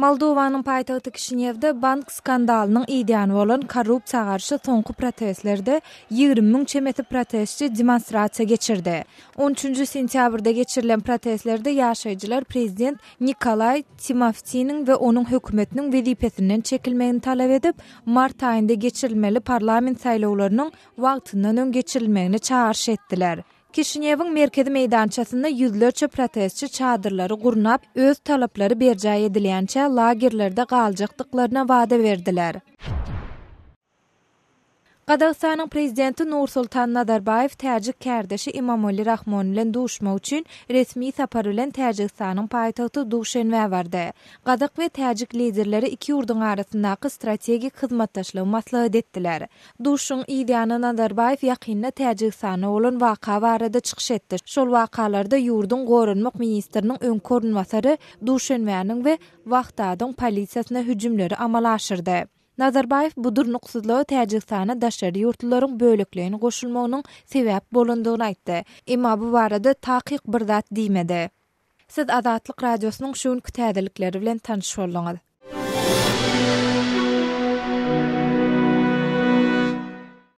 Moldowanyň paýtagty Kişinýewde bank skandalynyň yzýany bolan korrupsiýa garşy soňky protestlerde 20 müň çemesi protestçi demonstrasiýa geçirdi. On üçünji sentýabrda geçirilen protestlerde ýaşaýjylar prezident Nikolaý Timoftiniň we onuň hökümetiniň wezipesinden çekilmegini talap edip, mart aýynda geçirilmeli parlament saýlawlarynyň wagtyndan öň geçirilmegine çagyryş etdiler. Kişinýewiň merkezi meýdançasynda ýüzlerçe protestçi çadyrlary gurnap, öz talaplary berjaý edilýänçä lagerlerde galjakdyklaryna wada berdiler. Gazagystanyň Prezidenti Nursultan Nazarbaýew täjik kärdeşi Imomali Rahmon bilen duşmak üçin resmi sapar bilen Täjigistanyň paýtagty Duşenbä bardy. Gazak we täjik liderleri iki ýurduň arasyndaky strategik hyzmatdaşlygy maslahat etdiler. Duşuşygyň yzýany Nazarbaýew ýakynda Täjigistanda bolan waka barada çykyş etdi. Şol wakalarda ýurduň goranmak ministriniň öňki orunbasary Duşenbäniň we Wahdadyň polisiýasyna hüjümleri amala aşyrdy. Nazarbaýew bu durnuksyzlyga Täjigistana daşary ýurtlularyň bölekleýin goşulmagynyň sebäp bolandygyny aýtdy. Emma bu barada takyk bir zat diýmedi. Siz Azatlyk Radiosynyň şu günki täzelikleri bilen tanyş bolduňyz.